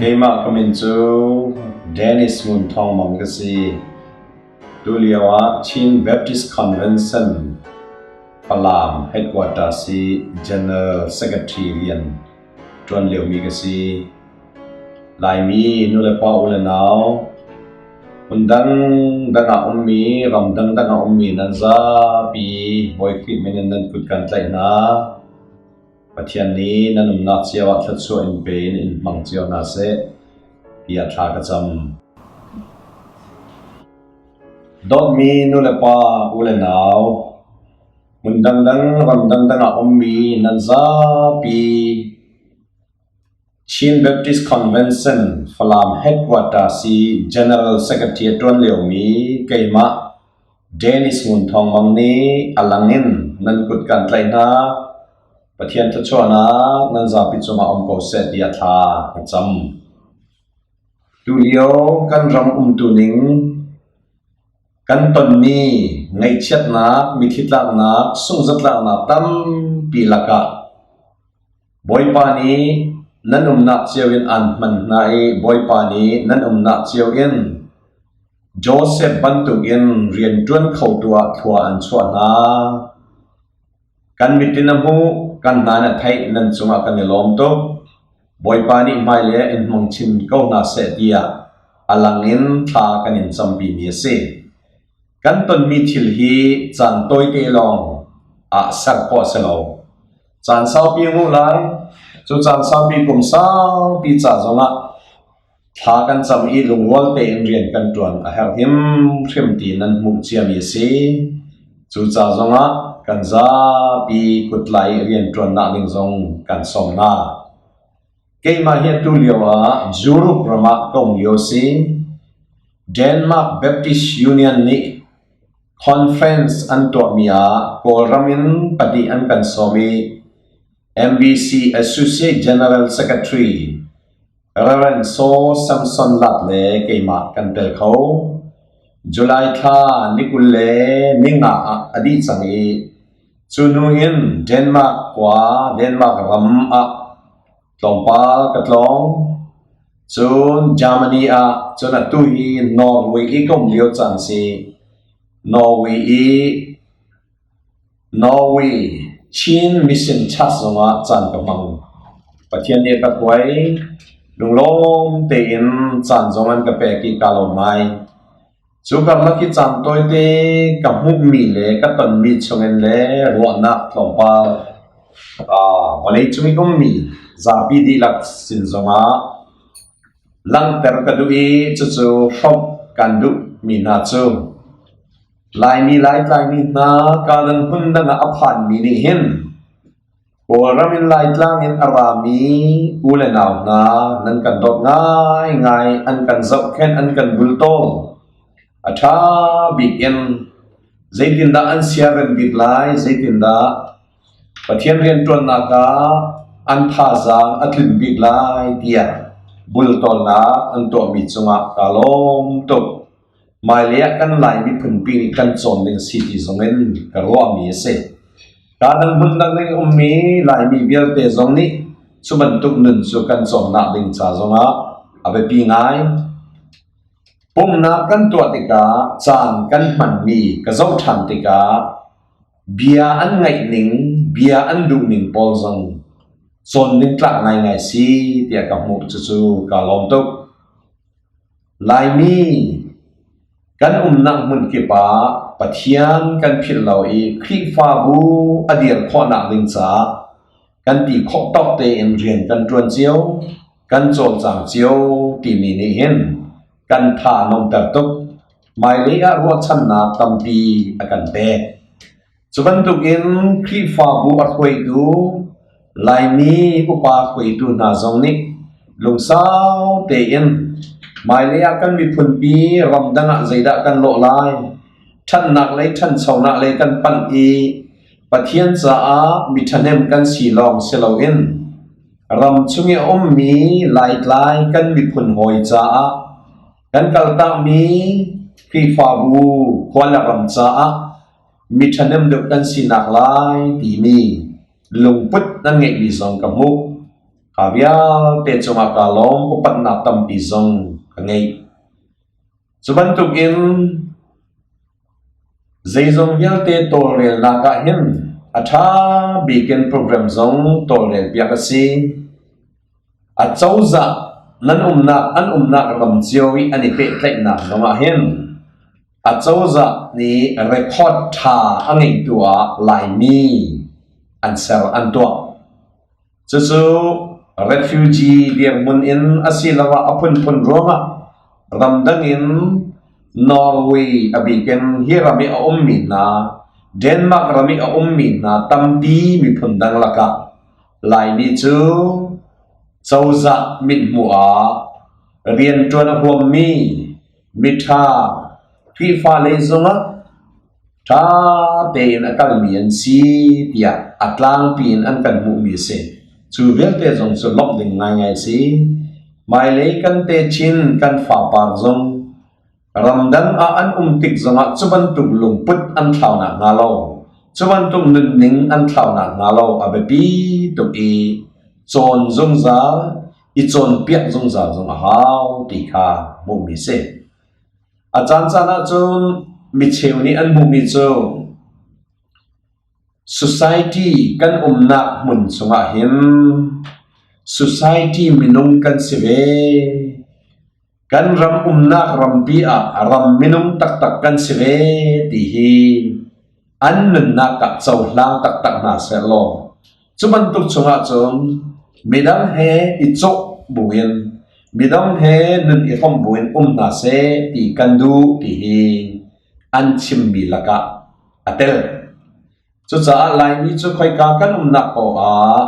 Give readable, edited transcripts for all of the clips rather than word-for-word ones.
Keimah ka min cu Dennis Ngun Thawng Mang ka si. Tulio ah Chin Baptist Convention Falam Headquarters i General Secretary rian ṭuan liomi ka si. Laimi nulepa u le nau, hmun dangdang ah ummi, ram dangdang ah ummi nan zapi Bawi Khrih min in nan kut kan tlaih hna. Pathian nih nan umnak cio ah thluachuah in pe in in hmang cio hna seh tiah thla ka cam. Dawtmi nulepa u le nau, hmun dangdang ram dangdang ah ummi nan zapi Chin Baptist Convention Falam Headquarters i General Secretary a ṭuan liomi keimah Dennis Ngun Thawng Mang nih a lang in nan kut kan tlaih hna. Pathian thluachuahnak nan zapi cungah um ko seh tiah thla ka cam. Tulio kan ram umtuning kan tonmi ngaihchiatnak, mitthli tlaknak, sungzatlaknak tampi lakah Bawipa nih nan umnak cio in aan hman hna i Bawipa nih nan umnak cio in Josef bantukin rianṭuan khotu ah thlua an chuah hna. Kan mit in a hmuh, kan hna in a theih, nan cungah kan i lawm tuk. Bawipa nih hmailei ah in hmang chin ko hna seh tiah a lang in thla kan in campimi a si. Kan tonmi thil hi caan tawite lawng ah ser khawh a si lo. Caan saupi a nguh lai. Cu caan saupi kum saupi ca zongah thla kan cam i lungrual tein rian kan ṭuan a herh hrimhrim ti nan hmuh ciami a si. Cu ca zongah kan zapi kutlai i rianṭuannak ding zong kan sawm hna. Keimah hi atu lio ah Europe ram ah ka um lio a si. Denmark Baptist Union nih Conference an tuahmi ah Kawlram in pahnih an kan sawm i MBC Associate General Secretary Rev. Saw Samson Lat le keimah kan tel kho. July thla ni 25 ah a dih cang i cu hnu in Denmark khua Denmark ram ah tlawmpal ka tlawng. Cun Germany ah cun atu hi Norway i ka um lio cang si. Norway i Norway Chin Mission Church zongah caan ka hmang. Pathian nih a ka hruai. Lunglawm tein caan zong an ka pek i kaa lawm ngai. Cu karlak i caan tawite ka hmuhmi le ka tonmi chungin le ruahnak tlawmpal vawleicung i ummi zapi dihlak sin zongah langhter ka duh i cucu hrawmh kan duhmi hna cu Laimi Laitlaimi hna kaa dang hmun dang ah a phanmi nih hin Kawlram in Laitlang in a rami u le nau hna nan kan dawt ngaingai, an kan zohkhenh, an kan bultawl. A ṭha bik in zeitindah an siarem bik lai, zeitindah Pathian rianṭuannak ah an thazaang a tlun bik lai tiah bultawlnak an tuahmi cungah kaa lawm tuk. Hmailei ah kan Lai miphunpi nih kan cawn ding si ti zongin ka ruahmi a si. Kaa dang hmun dang in ummi Laimi vialte zong nih cu bantuk nun cu kan cawnnak ding ca zongah a biapi ngai. Pumhnak kan tuah tikah caan kan hmanmi ka zoh ṭhan tikah bia an ngaih ning, bia an duh ning pawl zong cawn ding tlak ngaingai si tiah ka hmuh. Cucu kaa lawm tuk. Laimi kan umnak hmunkip ah Pathian kan philh lo i Khrihfabu a dir khawhnak ding caah kan ti khawh tawk tein rian kan ṭuan cio, kan cawlcang cio timi nih hin kan tha a nuamter tuk. Hmailei ah ruahchannak tampi a kan pek. Cu bantukin Khrihfabu a hruaitu Laimi upa hruaitu hna zong nih lungsau tein hmailei ah kan miphunpi ramdang ah zeidah kan lawh lai, ṭhatnak lei ṭhanchonak lei kan panh i Pathian caah mi ṭhahnem kan si lawng si loin ram chung i a ummi Laitlai kan miphun hawi caah kan kaltakmi Khrihfabu khua le ram caah mi ṭhahnem deuh kan sinak lai timi lungput nan ngeihmi zong ka hmuh. Kha vialte cungah kaa lawm, upatnak tampi zong ka ngei. Cu bantukin zeizong vialte tawlrelnak ah hin a ṭha bik in program zong tawlrelpiak a si. A cozah nan umnak an umnak ram cio i an i pehtlaihnak zong ah hin acozah nih record ṭha a ngeitu ah Laimi an ser an tuah. Cucu refugee dirhmun in asiloah a phunphun ruangah ramdang in Norway a bik in hi ram i a ummi hna, Denmark ram i a ummi hna tampi miphun dang lakah Laimi cu cozah mithmuh ah rianṭuan a huammi miṭha Khrihfa lei zongah ṭha tein a kalmi an si tiah a tlangpi in an kan hmuhmi a si. Cu vialte zong cu lawmh ding ngaingai a si. Hmailei kan techin kan fapar zong Ramdang ah an um tik zongah cu bantuk lungput an thlau nakhnga lo, cu bantuk nunning an thlau nakhnga lo a biapi tuk i cawn zungzal, i cawnpiak zungzal zong a hau ti kha hmuhmi a si. A caancaan ahcun micheu nih an hmuhmi cu society kan umnak hmun chungah hin society minung kan si ve. Kan ram umnak rampi ah ram minung taktak kan si ve ti hi an nunnak ah cohlang taktak hna sehlaw cu bantuk chungah cun midang he i cawh buin midang he nun i hrawm buin um hna seh ti kan duh ti hi an chimmi lakah a tel. Cucaah Laimi cu khoika kan umnak paoh ah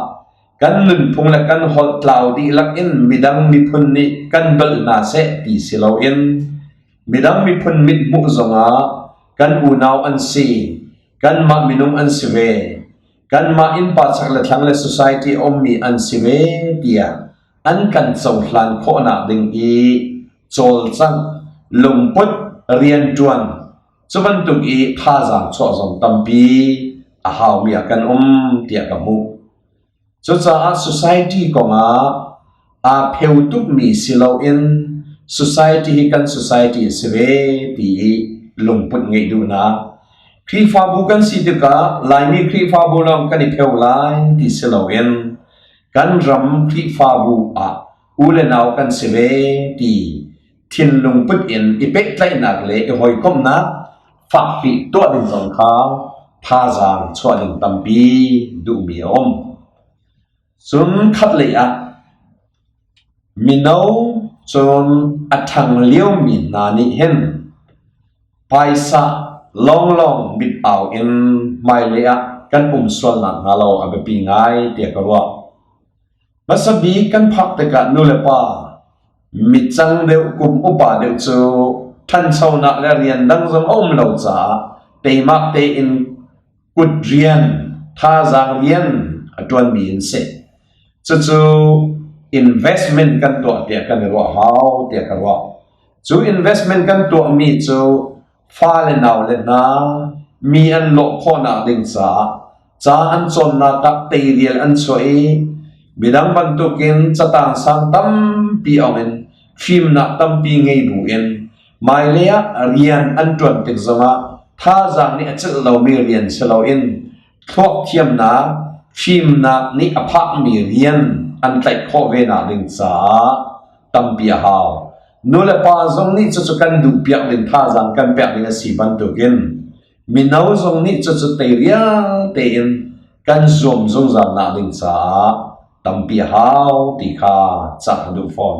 kan nunphung le kan holh tlau dihlak in midang miphun nih kan dolh hna seh ti si loin midang miphun mithmuh zongah kan unau an si, kanmah minung an si ve, kanmah innpa chak le thlang le society a ummi an si ve tiah an kan cohlan khawhnak ding i cawlcangh, lungput, rianṭuan Cu bantuk i thazaang chuah zong tampi a haumi ah kan um tiah ka hmuh. Cucaah society kongah aa pheu tukmi si loin society hi kan society a si ve ti i lungput ngeih duhnak. Khrihfabu kan si tikah Laimi Khrihfabu lawng kan i pheu lai ti si loin kan ram Khrihfabu ah u le nau kan si ve ti thinlung put in i pehtlaihnak le i hawikomhnak fakpi tuah ding zong kha thazaang chuah ding tampi duhmi a um. Cun khatlei ah mino cun a ṭhang liomi hna nih hin phaisa lawnglawng mit au in hmailei ah kan um sual nakhnga lo a biapi ngai tiah ka ruah. Hmasa bik kan phak tikah nulepa micang deuh kum upa deuh cu ṭhanchonak le rian dang zong a um lo caah teimak tein kut rian, thazaang rian a ṭuanmi an si. Cucu investment kan tuah tiah kan i ruah hau tiah ka ruah. Cu investment kan tuahmi cu fale naule hna mi an lawh khawhnak ding caah ca an cawnnak ah teirial an chuah i midang bantukin catang sang tampi ong in fimnak tampi ngei bu in hmailei ah rian an ṭuan tik zongah thazaang nih a celh lomi rian si loin thluak thiamnak fimnak nih a phakmi rian an tlaih khawh ve nak ding caah tampi a hau. Nulepa zong nih cucu kan duhpiak ding thazaang kan pek ding a si bantukin mino zong nih cucu teirial tein kan zuam zungzal nak ding caah tampi a hau ti kha cah ka duh fawn.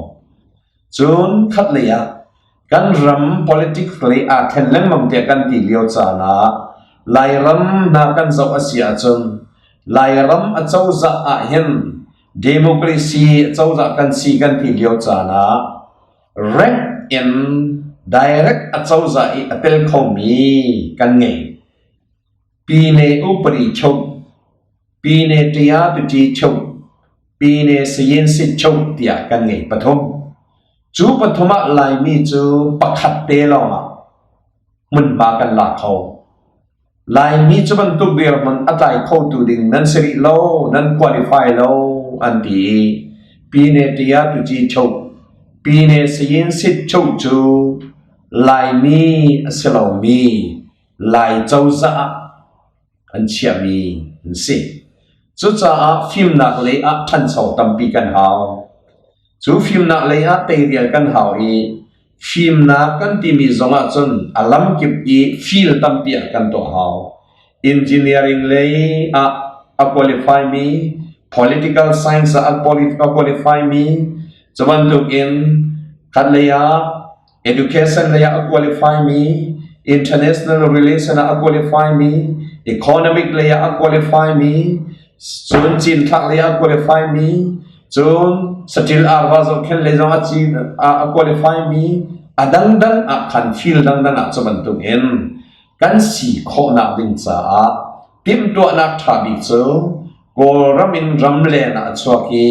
Cun khatlei ah kan ram politics lei aa thlen lengmang tiah kan ti lio caan ah Lairam hna kan zoh a si ahcun Lairam a cozah ah hin Democracy cozah kan si kan ti lio caan ah rank in direct a cozah i a tel khomi kan ngei. Pine upadi chuk, pine ṭiatuṭi chuk, pine sayinsi chuk tiah kan ngei pathum. Cu pathum ah Laimi cu pakhat te lawngah hmunhma kan la kho. Laimi cu bantuk dirhmun a tlai khotu ding nan si rih lo, nan qualify lo an ti i. Pine Ṭia-tuci Cho, Pine Sayin Sit Cho cu Laimi a si lomi Lai cozah ah an chiahmi an si. Cucaah fimnak lei ah ṭhancho tampi kan hau. Cu fimnak lei ah teirial kan hau i fimnak kan timi zong ahcun a lamkip i field tampi ah kan tuah hau. Engineering lei ah a qualify mi, political science ah a qualify mi, cu bantuk in khatlei ah education lei ah a qualify mi, international relation ah a qualify mi, economic lei ah a qualify mi, cun cinthlak lei ah a qualify mi, cun saṭil arva zohkhenh lei zong a qualify mi, a dangdang ah khan field dangdang ah cu bantuk in kan si khawhnak ding caah timhtuahnak ṭha bik cu Kawlram in ramleng ah a chuak i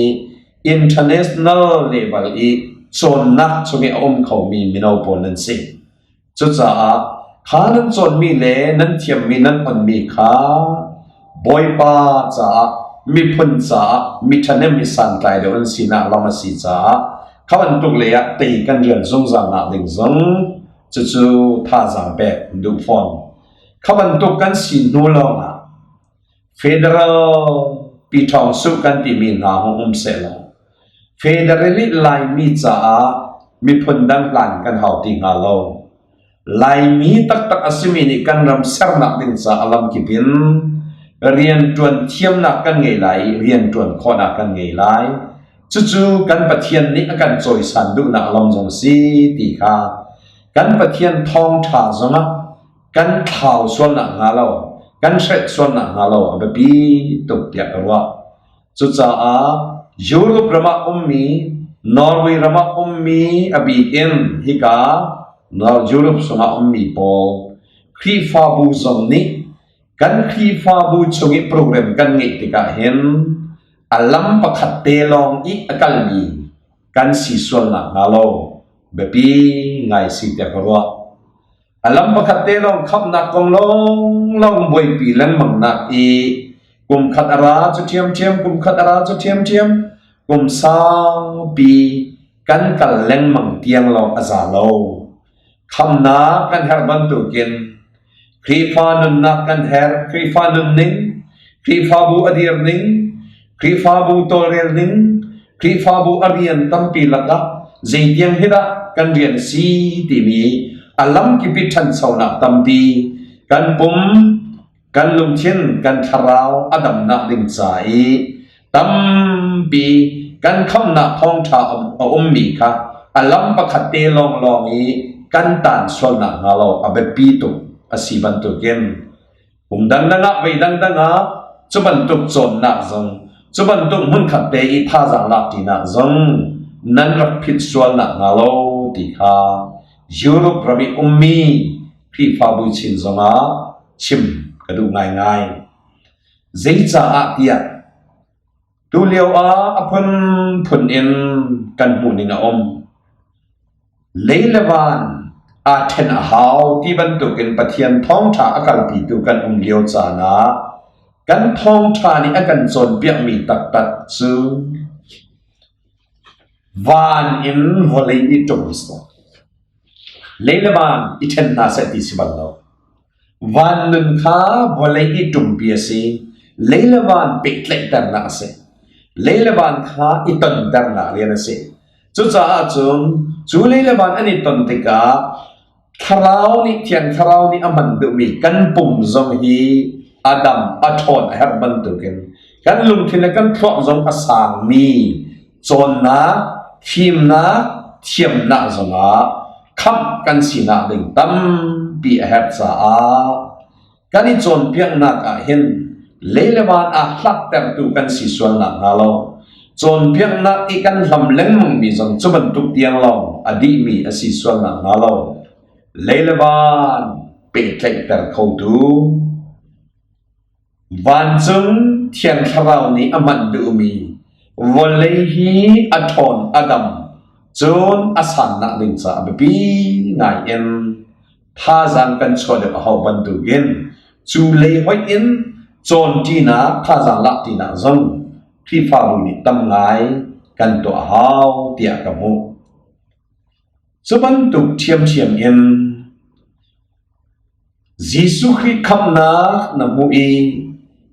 international level i cawnnak chung i a um khomi mino pawl nan si. Cucaah kha nan cawnmi le nan thiammi nan onmi kha Bawipa caah miphun caah mi ṭhahnem mi santlai deuh an sinak lam a si caah kha bantuk lei ah tei kan rian zungzal nak ding zong cucu thazaang pek duh fawn. Kha bantuk kan si hnu lawngah Federal Piṭhawngsuh kan timi hna hung um sehlaw Federal i Laimi caah miphun dang hlan kan hau ti hnga lo. Laimi taktak a simi nih kan ram sernak ding caah a lamkip in rianṭuan thiamnak kan ngei lai i rianṭuan khawhnak kan ngei lai. Cucu kan Pathian nih a kan cawisan duhnak lam zong a si ti kha kan Pathian thawngṭha zongah kan thlau sual nakhnga lo, kan hrelh sual nakhnga lo a biapi tuk tiah ka ruah. Cucaah Europe ram ah ummi, Norway ram ah ummi a bik in hika Europe chungah ummi pawl Khrihfabu zong nih kan Khrihfabu chung i program kan ngeih tikah hin a lam pakhat te lawng i a kalmi kan si sual nakhnga lo biapi ngai si tiah ka ruah. A lam pakhat te lawng khamhnak kong lawnglawng buaipi lengmang nak i kum khat a ra cu ṭhiamṭhiam, kum khat a ra cu ṭhiamṭhiam, kum saupi kan kal lengmang tiang lawng a za lo. Khamhnak kan herh bantukin Khrihfa nunnak kan herh, Khrihfa nunning, Khrihfabu a dirning, Khrihfabu tawlrel ning, Khrihfabu a rian tampi lakah zeitiang hi dah kan rian a si timi a lamkip i ṭhanchonak tampi kan pum, kan lungthin, kan thlarau a damnak ding ca i tampi kan khamhnak thawngṭha a ummi kha a lam pakhat te lawnglawng i kan taan sualnak hnga lo a biapi tuk a si bantukin kum dangdang ah vei dangdang ah cu bantuk cawnnak zong cu bantuk hmunkhat te i thazaang lak ṭinak zong nan rak philh sual nak hnga lo ti kha Europe ram i ummi Khrihfabu chin zongah chim ka duh ngaingai. Zeicaah tiah tulio ah a phunphun in kan hmuhning a um. Lei le van aa ṭhen a hau ti bantukin Pathian thawngṭha a kalpitu kan um lio caan ah kan thawngṭha nih a kan cawnpiakmi taktak cu van in vawlei i ṭum seh. Lei le van i ṭhen hna seh ti si bal lo. Van nun kha vawlei i ṭumpi a si. Lei le van pehtlaihternak a si. Lei le van kha i tonternak rian a si. Cucaah cun cu lei le van an i ton tikah Thlarau nih Thiang Thlarau nih a hman duhmi kan pum zong hi a dam a ṭhawn a herh bantukin kan lungthin le kan thluak zong a sangmi cawnnak, fimnak, thiamnak zongah khamh kan sinak ding tampi a herh caah kan i cawnpiaknak ah hin lei le van aa hlaktertu kan si sual nakhnga lo cawnpiaknak i kan hlam lengmangmi zong cu bantuk tiang lawng a dihmi a si sual nakhnga lo lei le van pehtlaihter khotu Vancung Thiang Thlarau nih a hman duhmi vawlei hi a ṭhawn a dam cun a sannak ding caah biapi ngai in thazaang kan chuah deuh a hau bantukin cu lei hoih in cawnṭinak thazaang lakṭinak zong Khrihfabu nih tam ngai kan tuah a hau tiah ka hmuh. Cu bantuk ṭhiamṭhiam in Jesuh Khrih khamhnak na hmuh i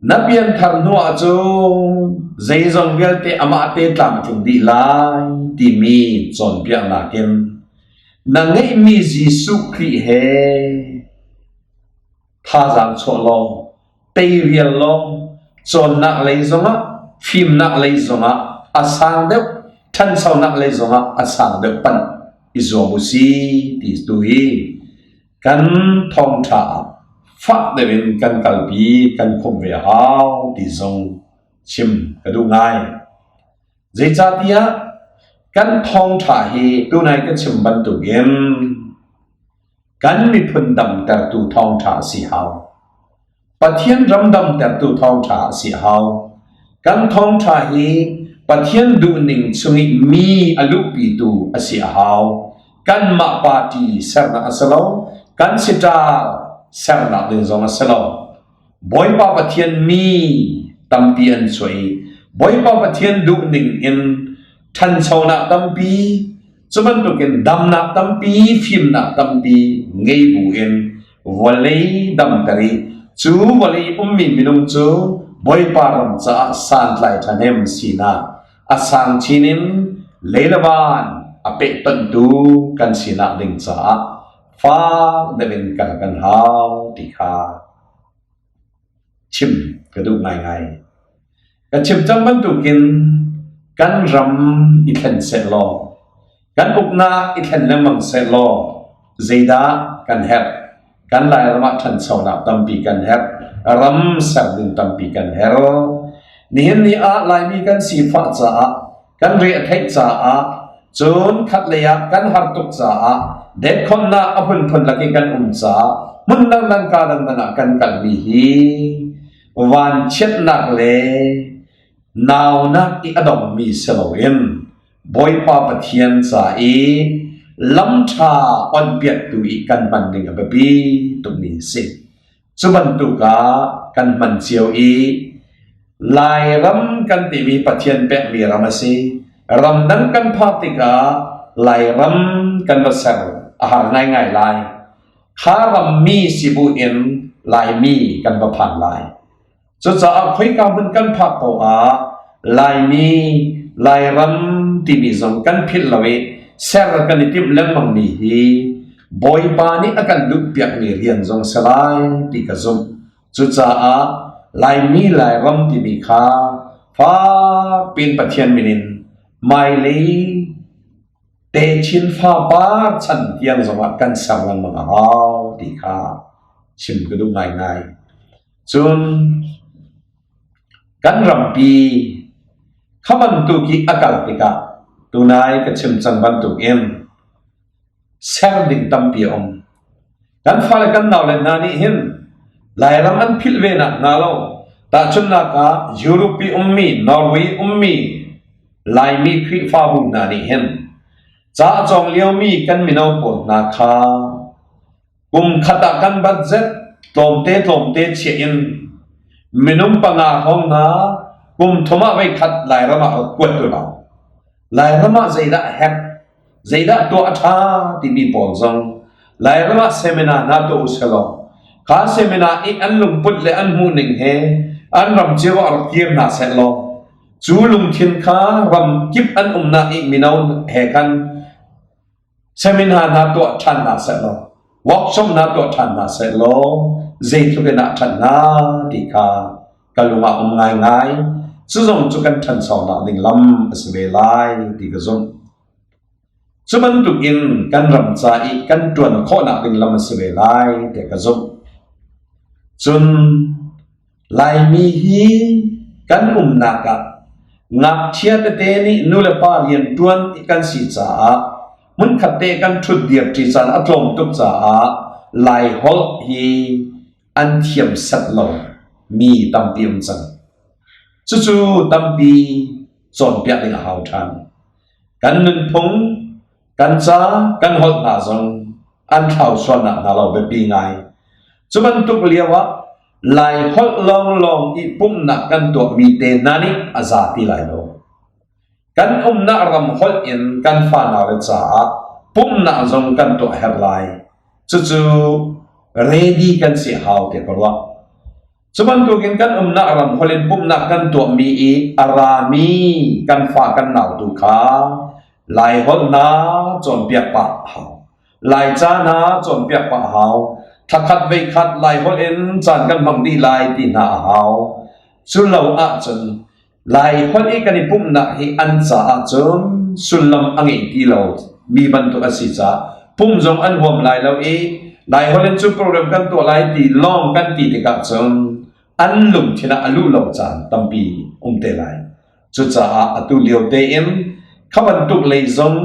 na pianthar hnu ahcun zeizong vialte amah te tlamtling dih lai timi cawnpiaknak in na ngeihmi Jesuh Khrih he thazaang chuah law teirial law cawnnak lei zongah fimnak lei zongah a sang deuh ṭhanchonak lei zongah a sang deuh panh i zuam u si ti tu hi kan thawngṭha ah fak deuh in kan kalpi kan khumh ve a hau ti zong chim ka duh ngai. Zeicahtiah kan thawngṭha hi tunai ka chim bantukin kan miphun damtertu thawngṭha a si hau. Pathian ram damtertu thawngṭha a si hau. Kan thawngṭha hi Pathian duhning chungih mi a luhpitu a si a hau. Kanmah party sernak a si lo, kan siṭal sernak ding zong a si lo. Bawipa Pathian mi tampi an chuah i Bawipa Pathian duhning in ṭhanchonak tampi, cu bantukin damnak tampi, fimnak tampi ngei buin vawlei damter i cu vawlei ummi minung cu Bawipa ram caah santlai ṭhahnem sinak a sang chin in lei le van a pehtonhtu kan sinak ding caah fak deuh in kal kan hau ti kha chim ka duh ngaingai. Ka chim cang bantukin kan ram i thlen sehlaw, kan uknak i thlen lengmang sehlaw zeidah kan herh? Kan Lairam ah ṭhanchonak tampi kan herh. Ram ser ding tampi kan herh. Nihin ni ah Laimi kan sifah caah, kan re a theih caah, cun khatlei ah kan har tuk caah, detkhonnak a phunphun lak i kan um caah hmun dangdang ka dangdang ah kan kalmi hi vanchiatnak le naunak i a dongmi si loin Bawipa Pathian ca i lamṭha onpiaktu i kan hman ding a biapi tukmi a si. Cu bantuk ah kan hman cio i Lairam kan timi Pathian pekmi ram a si. Ramdang kan phak tikah Lairam kan va ser a har ngaingai lai. Kha rammi si buin Laimi kan va phan lai. Cucaah khoika hmun kan phak paoh ah Laimi, Lairam timi zong kan philh lo i ser kan i timh lengmangmi hi Bawipa nih a kan duhpiakmi rian zong si lai ti ka zumh. Cucaah Laimi, Lairam timi kha fak piin Pathian min in hmailei techin fapar chan tiang zongah kan ser lengmang a hau ti kha chim ka duh ngaingai. Cun kan rampi kha bantuk i a kal tikah tunai ka chim cang bantukin ser ding tampi a um. Kan fale kan naule hna nih hin Lairam an philh ve nak hnga lo tahchunhnak ah Europe i ummi, Norway ummi Laimi Khrihfabu hna nih hin ca a cawng liomi kan mino pawl hna kha kum khat ah kan budget tlawmte tlawmte chiah in minung panga hrawng hna kum thum ah voikhat Lairam ah rak kuat tu hna. Lairam ah zeidah a herh, zeidah tuah a ṭha timi pawl zong Lairam ah seminar hna tuah u selaw kha seminar i an lungput le an hmuhning he an ram cio ah rak kir hna sehlaw cu lungthin kha ram kip an umnak i mino he khan seminar hna tuah ṭhan hna sehlaw workshop hna tuah ṭhan hna sehlaw zeitluk in ah ṭhat hnga ti kha ka lung ah um ngaingai. Cu zong cu kan ṭhanchonak ding lam a si ve lai ti ka zumh. Cu bantuk in kan ram ca i kan ṭuan khawhnak ding lam a si ve lai tiah ka zumh. Cun Laimi hi kan umnak ah ngakchia tete nih nulepa rianṭuan i kan si caah hmunkhat te kan ṭhut dirṭi caan a tlawm tuk caah Laiholh hi an thiam set lo mi tampi um cang. Cucu tampi cawnpiak ding a hau ṭhan. Kan nunphung, kan ca, kan holh hna zong an thlau sualnak hna lo biapi ngai. Cu bantuk lio ah Laiholh lawnglawng i pumhnak kan tuahmi te hna nih a za ti lai lo. Kan umnak ram holh in kan fanau le caah pumhnak zong kan tuah herh lai. Cucu ready kan si hau tiah ka ruah. Cu bantukin kan umnak ram holh in pumhnak kan tuahmi i a rami kan fa kan nau tu kha Laiholh hna cawnpiak pah hau. Laica hna cawnpiak pah hau. Thlakhat veikhat Laiholh in caan kan hmang dih lai ti hna a hau. Cu lo ahcun Laiholh i kan i pumhnak hi an caah cun sullam a ngei ti lo mi bantuk a si caah pumh zong an huam lai lo i Laiholh in cu program kan tuah lai ti lawng kan ti tikah cun an lungthin ah a luh lo caan tampi um te lai. Cucaah atu lio tein kha bantuk lei zong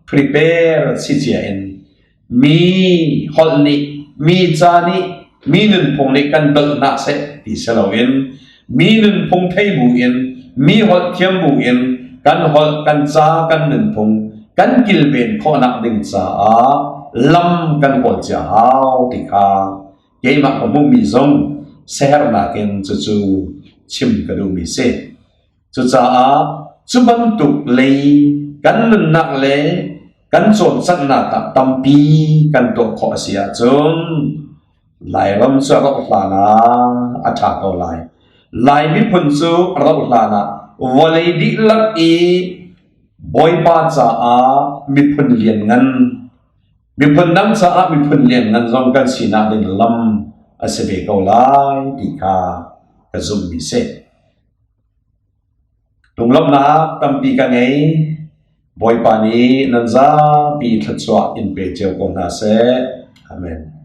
prepare si cia in Mi holh nih, mi ca nih, mi nunphung nih kan dolh hna seh ti si loin mi nunphung thei bu in, mi holh thiam bu in kan holh, kan ca, kan nunphung kan kilven khawhnak ding caah lam kan kawl cia hau ti kha keimah ka hmuhmi zong siaherhnak in cucu chim ka duhmi si. Cucaah cu bantuk lei kan nunnak le kan cawlcanghnak ah tampi kan tuah khawh a si ahcun Lairam cu a rauh hlan ah a ṭha ko lai. Lai miphun cu a rauh hlan ah vawlei dihlak i Bawipa caah miphun lianngan, miphun dang caah miphun lianngan zong kan sinak ding lam a si ve ko lai ti kha ka zumhmi si. Lunglawmhnak tampi ka ngei. Bawipa nih nan zapi thluachuah in pe cio ko hna seh. Amen.